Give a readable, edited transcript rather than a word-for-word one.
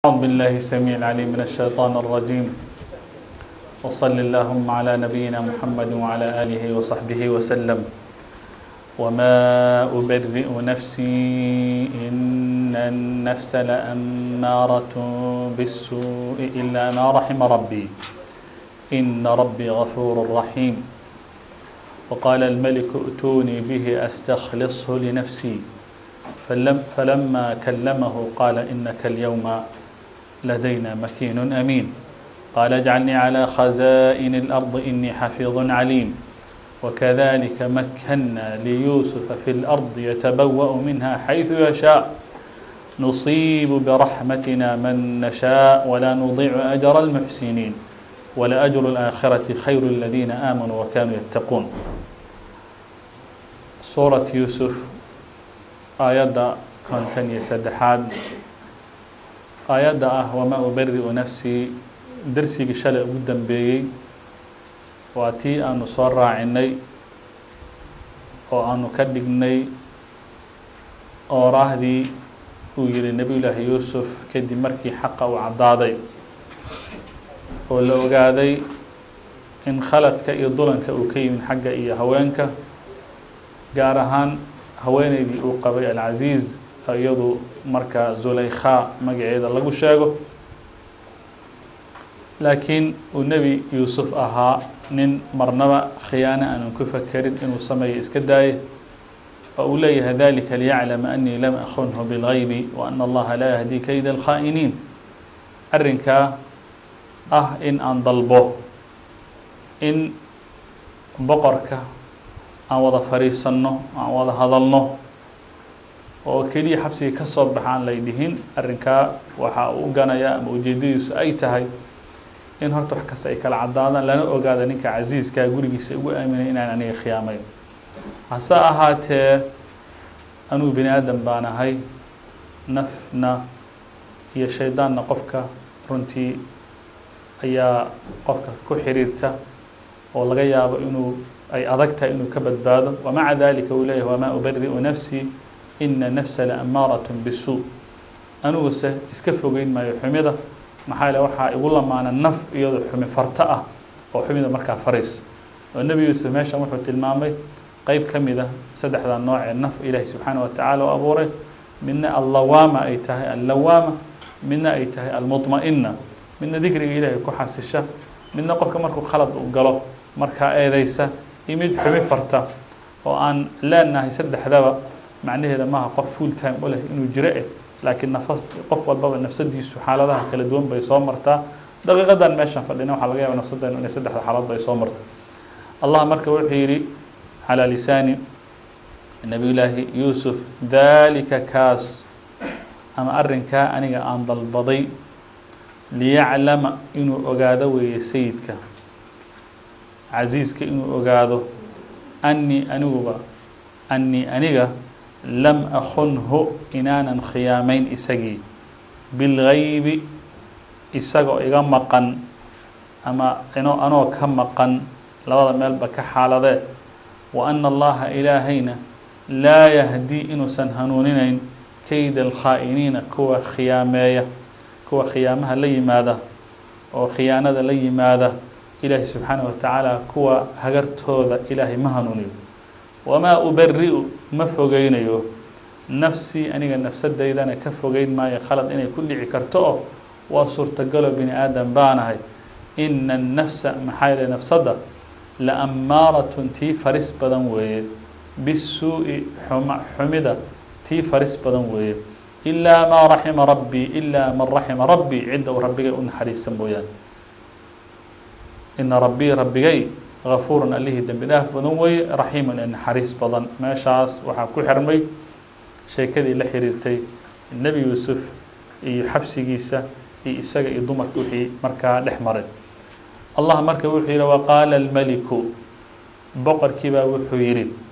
أعوذ بالله السميع العليم من الشيطان الرجيم، وصل اللهم على نبينا محمد وعلى آله وصحبه وسلم. وما أبرئ نفسي إن النفس لأمارة بالسوء إلا ما رحم ربي إن ربي غفور رحيم. وقال الملك ائتوني به أستخلصه لنفسي، فلما كلمه قال إنك اليوم لدينا مكين أمين. قال اجعلني على خزائن الأرض إني حفيظ عليم. وكذلك مكنا ليوسف في الأرض يتبوأ منها حيث يشاء، نصيب برحمتنا من نشاء ولا نضيع أجر المحسنين، ولأجر الآخرة خير الذين آمنوا وكانوا يتقون. Suurat Yuusuf, aayadda 53, aayadda ah وما أبرئ نفسي. Darsigii shalay ugu dambeeyey waa tii aanu soo raacinay oo aanu ka dhignay ooraahdii uu yihi Nebiyullaahi Yuusuf kadib markii xaqa uu caddaaday oo la ogaaday in khaladka iyo dulanka uu ka yimid xagga iyo haweenka, gaar ahaan haweeneydii uu qabay Alcasiiz, iyadu markaa Zulaykha magaceeda lagu sheego, laakiin uu Nebi Yuusuf ahaa nin marnaba khiyaano aanan ku fakerin inuu sameeyo iska daaye, oo uu leeyahay ذلك ليعلم أني لم أخنه بالغيب وأن الله لا يهدي كيد الخائنين. Arrinkaa ah in aan dalbo in boqorka aan wada fadhiisanno, aan wada hadalno, oo keliya xabsiga ka soo baxa aan lay dhihin, arrinkaa waxa uu u ganayaa ama ujeedadiisu ay tahay in horta wax kasta ay kala caddaadaan, lana ogaada ninka casiiskaa gurigiisa ugu aaminay inaan aniga khiyaamayn. Hase ahaatee, anugu bini aadam baan ahay, nafna iyo shaydaanna qofka runtii ayaa qofka ku xiriirta oo laga yaabo inuu ay adag tahay inuu ka badbaado. ومع ذلك uu leeyahay وما أبرئ نفسي إن النفس لأمارة بالسوء. Aniguse iska fogeyn maayo xumida, maxaa yeele waxaa igu lamaana naf iyadoo xumi farto ah oo xumida markaa farayso. Oo Nebi Yuusuf meeshan wuxuu tilmaamay qeyb ka mid ah saddexda nooc ee naf Ilaahi subxaana wa tacaala u abuuray: midna allawaama ay tahay allawaama, midna ay tahay almutma'ina, midna dikriga Ilaahay ku xasisha, midna qofka markuu khalad u galo markaa eedeysa, iyo mid xumi farta. Oo aan leenahay saddexdaba macnaheeda maaha qof full time u leh inuu jiro eh, laakiin nafas qof walbaba nafsadiisu xaaladaha kala duwan bay soo martaa. Daqiiqadan meeshaan fadhina waxaa laga yaaba nafsadeenu inay saddexda xaaladba ay soo marto. Allah marka wuxuu yidhi calaa lisaani Nabiyullaahi Yuusuf: ذلك kaas ama arrinkaa aniga aan dalbaday, ليعلم inuu ogaado weeye, sayidka casiiska inuu ogaado, أني aniguba, أني aniga, لم أخنه inaanan khiyaamayn isagii, بالغيب isagoo iga maqan ama anoo ka maqan, labada meelba ka xaaladee, وأن الله Ilaahayna لا يهدي inuusan hanuuninayn كيد الخائنين kuwa khiyaameeya, kuwa khiyaamaha la yimaada oo khiyaanada la yimaada. Ilaahay subxaanaه wa tacaala kuwa hagartooda Ilaahay ma hanuuniyo. وما أبرئ ma fogeynayo, نفسي aniga nafsadaydana ka fogeyn maayo khalad inay ku dhici karto, oo waa suurtagalo, bini aadam baanahay. إن النفس maxaa yeele nafsadda, لأمارة tii faris badan weeye, بالسوء xumida tii faris badan weeye, إلا ما رحم ربي، إلا من رحم ربي cidda uu rabbigay u naxariista mooyaane. إن ربي rabbigay غفور allihii dembi dhaaf badan weeye, رحيم ee naxariis badan. Meeshaas waxaa ku xirmay sheekadii la xiriirtay Nebi Yuusuf iyo xabsigiisa iyo isaga iyo dumarka wixii markaa dhex maray. Allah marka wuxuu yihi: وقال الملك boqorkii baa wuxuu yidhi.